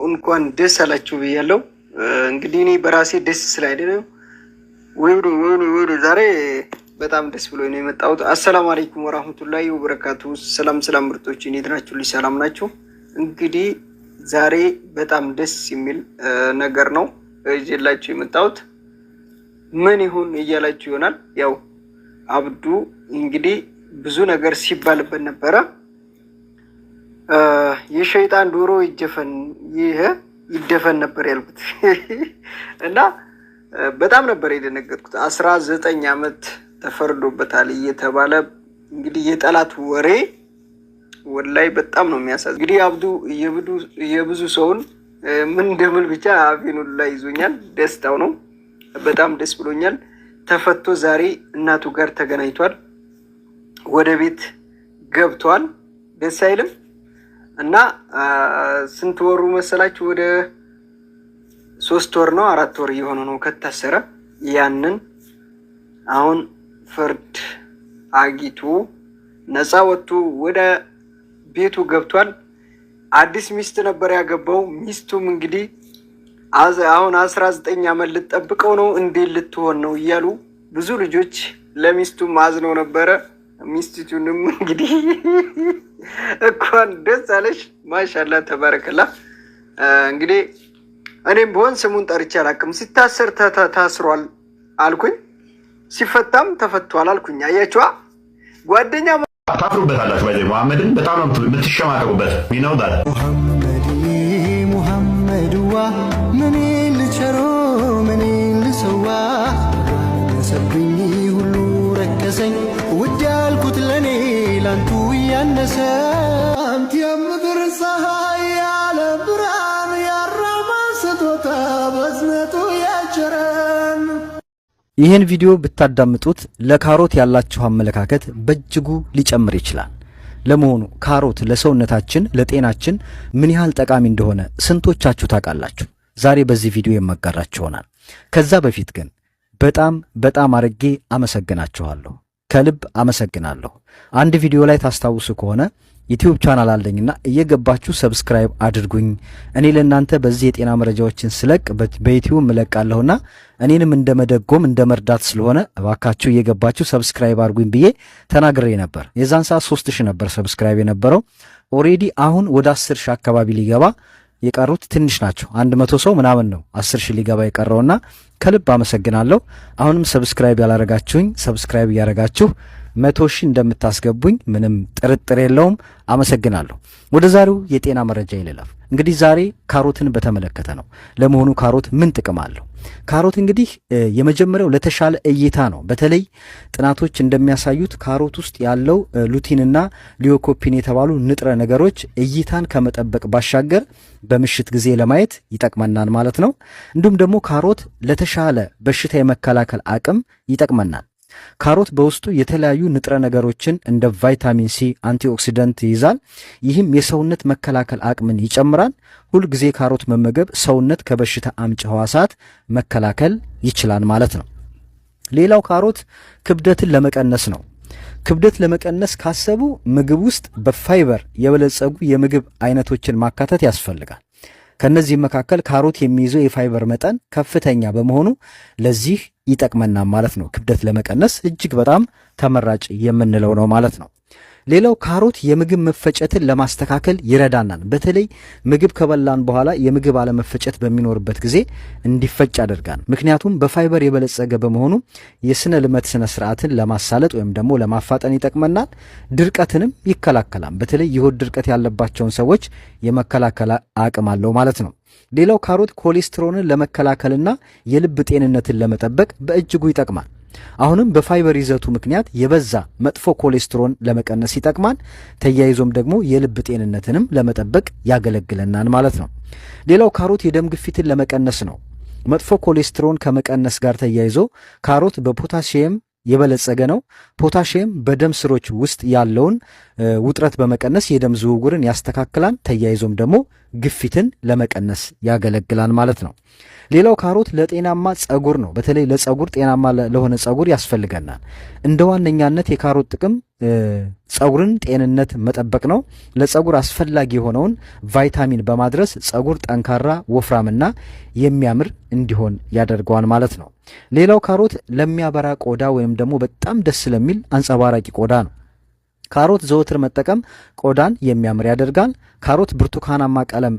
እንኳን ደስ አላችሁ ብያለሁ። እንግዲህ እኔ በራሴ ደስ ስላይደለም ወይኔ ወይኔ ወይኔ ዛሬ በጣም ደስ ብሎ ነው የመጣሁት። አሰላሙ አለይኩም ወራህመቱላሂ ወበረካቱ። ሰላም ሰላም ምርጦች እንዴት ናችሁ? ልጅ ሰላም ናችሁ? እንግዲህ ዛሬ በጣም ደስ የሚል ነገር ነው ይዤላችሁ የመጣሁት። ምን ይሁን እያላችሁ ይሆናል። ያው አብዱ እንግዲህ ብዙ ነገር ሲባልበት ነበረ። የሸይጣን ዶሮ ይደፈን ይህ ይደፈን ነበር ያልኩት እና በጣም ነበር የደነገጥኩት። 19 ዓመት ተፈርዶበታል እየተባለ እንግዲህ የጠላት ወሬ ወላይ በጣም ነው የሚያሳዝ። እንግዲህ አብዱ የብዙ ሰውን ምን እንደምል ብቻ አፌን ሁላ ይዞኛል። ደስታው ነው፣ በጣም ደስ ብሎኛል። ተፈቶ ዛሬ እናቱ ጋር ተገናኝቷል። ወደ ቤት ገብቷል። ደስ አይልም? እና ስንት ወሩ መሰላችሁ? ወደ 3 ወር ነው 4 ወር እየሆነ ነው ከታሰረ። ያንን አሁን ፍርድ አግኝቶ ነፃ ወጥቶ ወደ ቤቱ ገብቷል። አዲስ ሚስት ነበር ያገባው። ሚስቱም እንግዲህ አሁን 19 ዓመት ልጠብቀው ነው እንዴት ልትሆን ነው እያሉ ብዙ ልጆች ለሚስቱም አዝነው ነበረ። ሚስቲቱንም እንግዲህ እንኳን ደስ አለሽ፣ ማሻላ ተባረከላ። እንግዲህ እኔም ብሆን ስሙን ጠርቼ አላውቅም። ሲታሰር ታስሯል አልኩኝ፣ ሲፈታም ተፈቷል አልኩኝ። አያችዋ ጓደኛ ታፍሩበታላችሁ። ባይ መሐመድን በጣም ነው የምትሸማቀቁበት። ነው that ሙሐመድዋ ምን ልቸሮ ምን ልሰዋ ነሰብኝ ሁሉ ረከሰኝ ውድ ያልኩት ለኔ ላንቱ እያነሰ አንተ የምድር ፀሐይ ያለ ብርሃን ያራማ ስጦታ በዝነቱ ያቸረን። ይህን ቪዲዮ ብታዳምጡት ለካሮት ያላችሁ አመለካከት በእጅጉ ሊጨምር ይችላል። ለመሆኑ ካሮት ለሰውነታችን ለጤናችን ምን ያህል ጠቃሚ እንደሆነ ስንቶቻችሁ ታውቃላችሁ? ዛሬ በዚህ ቪዲዮ የማጋራችሁ ይሆናል። ከዛ በፊት ግን በጣም በጣም አርጌ አመሰግናችኋለሁ። ከልብ አመሰግናለሁ። አንድ ቪዲዮ ላይ ታስታውሱ ከሆነ YouTube channel አለኝና እየገባችሁ subscribe አድርጉኝ። እኔ ለእናንተ በዚህ የጤና መረጃዎችን ስለቅ በ YouTube እለቃለሁና እኔንም እንደ መደጎም እንደ መርዳት ስለሆነ እባካችሁ እየገባችሁ subscribe አድርጉኝ ብዬ ተናግሬ ነበር። የዛን ሰዓት 3000 ነበር subscribe የነበረው። Already አሁን ወደ 10,000 አካባቢ ሊገባ የቀሩት ትንሽ ናቸው። 100 ሰው ምናምን ነው 10,000 ሊገባ የቀረውና ከልብ አመሰግናለሁ። አሁንም subscribe ያላረጋችሁኝ subscribe እያረጋችሁ 100,000 እንደምታስገቡኝ ምንም ጥርጥር የለውም። አመሰግናለሁ። ወደ ዛሬው የጤና መረጃ ይለላፍ። እንግዲህ ዛሬ ካሮትን በተመለከተ ነው። ለመሆኑ ካሮት ምን ጥቅም አለው? ካሮት እንግዲህ የመጀመሪያው ለተሻለ እይታ ነው። በተለይ ጥናቶች እንደሚያሳዩት ካሮት ውስጥ ያለው lutein ና lycopene የተባሉ ንጥረ ነገሮች እይታን ከመጠበቅ ባሻገር በምሽት ጊዜ ለማየት ይጠቅመናል ማለት ነው። እንዲሁም ደግሞ ካሮት ለተሻለ በሽታ የመከላከል አቅም ይጠቅመናል። ካሮት በውስጡ የተለያዩ ንጥረ ነገሮችን እንደ ቫይታሚን ሲ፣ antioxidant ይይዛል። ይህም የሰውነት መከላከል አቅምን ይጨምራል። ሁልጊዜ ካሮት መመገብ ሰውነት ከበሽታ አምጪ ህዋሳት መከላከል ይችላል ማለት ነው። ሌላው ካሮት ክብደትን ለመቀነስ ነው። ክብደት ለመቀነስ ካሰቡ ምግብ ውስጥ በፋይበር የበለጸጉ የምግብ አይነቶችን ማካተት ያስፈልጋል። ከነዚህም መካከል ካሮት የሚይዘው የፋይበር መጠን ከፍተኛ በመሆኑ ለዚህ ይጠቅመናል ማለት ነው። ክብደት ለመቀነስ እጅግ በጣም ተመራጭ የምንለው ነው ማለት ነው። ሌላው ካሮት የምግብ መፈጨትን ለማስተካከል ይረዳናል። በተለይ ምግብ ከበላን በኋላ የምግብ አለመፈጨት በሚኖርበት ጊዜ እንዲፈጭ ያደርጋል። ምክንያቱም በፋይበር የበለጸገ በመሆኑ የስነ ልመት ስነ ስርዓትን ለማሳለጥ ወይም ደግሞ ለማፋጠን ይጠቅመናል። ድርቀትንም ይከላከላል። በተለይ የሆድ ድርቀት ያለባቸውን ሰዎች የመከላከል አቅም አለው ማለት ነው። ሌላው ካሮት ኮሌስትሮልን ለመከላከልና የልብ ጤንነትን ለመጠበቅ በእጅጉ ይጠቅማል። አሁንም በፋይበር ይዘቱ ምክንያት የበዛ መጥፎ ኮሌስትሮል ለመቀነስ ይጠቅማል። ተያይዞም ደግሞ የልብ ጤንነትንም ለመጠበቅ ያገለግለናል ማለት ነው። ሌላው ካሮት የደም ግፊትን ለመቀነስ ነው። መጥፎ ኮሌስትሮል ከመቀነስ ጋር ተያይዞ ካሮት በፖታሲየም የበለጸገ ነው። ፖታሲየም በደም ስሮች ውስጥ ያለውን ውጥረት በመቀነስ የደም ዝውውርን ያስተካክላል። ተያይዞም ደግሞ ግፊትን ለመቀነስ ያገለግላል ማለት ነው። ሌላው ካሮት ለጤናማ ጸጉር ነው። በተለይ ለጸጉር ጤናማ ለሆነ ጸጉር ያስፈልገናል። እንደ ዋነኛነት የካሮት ጥቅም ጸጉርን ጤንነት መጠበቅ ነው። ለጸጉር አስፈላጊ የሆነውን ቫይታሚን በማድረስ ጸጉር ጠንካራ፣ ወፍራምና የሚያምር እንዲሆን ያደርገዋል ማለት ነው። ሌላው ካሮት ለሚያበራ ቆዳ ወይም ደግሞ በጣም ደስ ለሚል አንጸባራቂ ቆዳ ነው። ካሮት ዘወትር መጠቀም ቆዳን የሚያምር ያደርጋል። ካሮት ብርቱካናማ ቀለም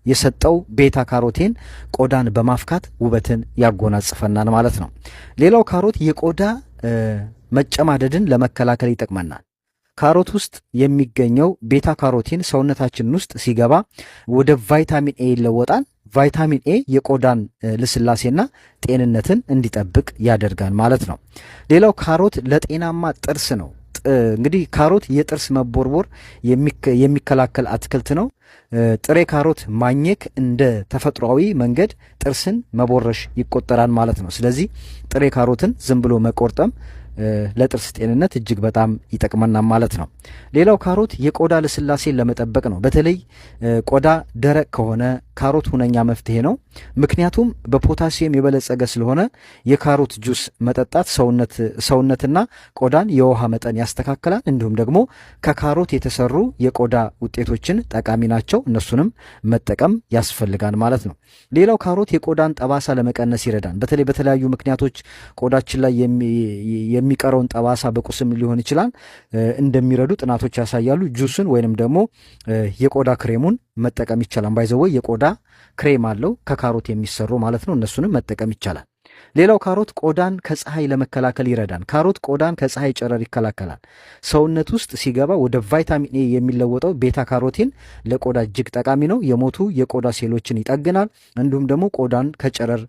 የሰጠው beta carotene ቆዳን በማፍካት ውበትን ያጎናጽፈናል ማለት ነው። ሌላው ካሮት የቆዳ መጨማደድን ለመከላከል ይጠቅመናል። ካሮት ውስጥ የሚገኘው beta carotene ሰውነታችን ውስጥ ሲገባ ወደ ቫይታሚን ኤ ይለወጣል። ቫይታሚን ኤ የቆዳን ልስላሴና ጤንነትን እንዲጠብቅ ያደርጋል ማለት ነው። ሌላው ካሮት ለጤናማ ጥርስ ነው። እንግዲህ ካሮት የጥርስ መቦርቦር የሚከላከል አትክልት ነው። ጥሬ ካሮት ማኘክ እንደ ተፈጥሯዊ መንገድ ጥርስን መቦረሽ ይቆጠራል ማለት ነው። ስለዚህ ጥሬ ካሮትን ዝም ብሎ መቆርጠም ለጥርስ ጤንነት እጅግ በጣም ይጠቅመናል ማለት ነው። ሌላው ካሮት የቆዳ ልስላሴን ለመጠበቅ ነው። በተለይ ቆዳ ደረቅ ከሆነ ካሮት ሁነኛ መፍትሄ ነው። ምክንያቱም በፖታሲየም የበለጸገ ስለሆነ የካሮት ጁስ መጠጣት ሰውነትና ቆዳን የውሃ መጠን ያስተካክላል። እንዲሁም ደግሞ ከካሮት የተሰሩ የቆዳ ውጤቶችን ጠቃሚ ናቸው። እነሱንም መጠቀም ያስፈልጋል ማለት ነው። ሌላው ካሮት የቆዳን ጠባሳ ለመቀነስ ይረዳል። በተለይ በተለያዩ ምክንያቶች ቆዳችን ላይ የሚቀረውን ጠባሳ በቁስም ሊሆን ይችላል እንደሚረዱ ጥናቶች ያሳያሉ። ጁስን ወይንም ደግሞ የቆዳ ክሬሙን መጠቀም ይቻላል። By the way የቆዳ ክሬም አለው ከካሮት የሚሰሩ ማለት ነው። እነሱንም መጠቀም ይቻላል። ሌላው ካሮት ቆዳን ከፀሐይ ለመከላከል ይረዳል። ካሮት ቆዳን ከፀሐይ ጨረር ይከላከላል። ሰውነት ውስጥ ሲገባ ወደ ቫይታሚን ኤ የሚለወጠው beta carotene ለቆዳ እጅግ ጠቃሚ ነው። የሞቱ የቆዳ ሴሎችን ይጠግናል። እንዲሁም ደግሞ ቆዳን ከጨረር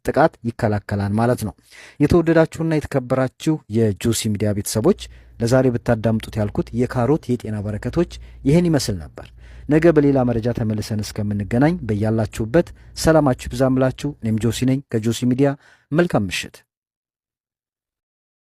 ጥቃት ይከላከላል ማለት ነው። የተወደዳችሁና የተከበራችሁ የጆሲ ሚዲያ ቤተሰቦች ለዛሬ ብታዳምጡት ያልኩት የካሮት የጤና በረከቶች ይህን ይመስል ነበር። ነገ በሌላ መረጃ ተመልሰን እስከምንገናኝ በያላችሁበት ሰላማችሁ ይብዛ እምላችሁ። እኔም ጆሲ ነኝ ከጆሲ ሚዲያ። መልካም ምሽት።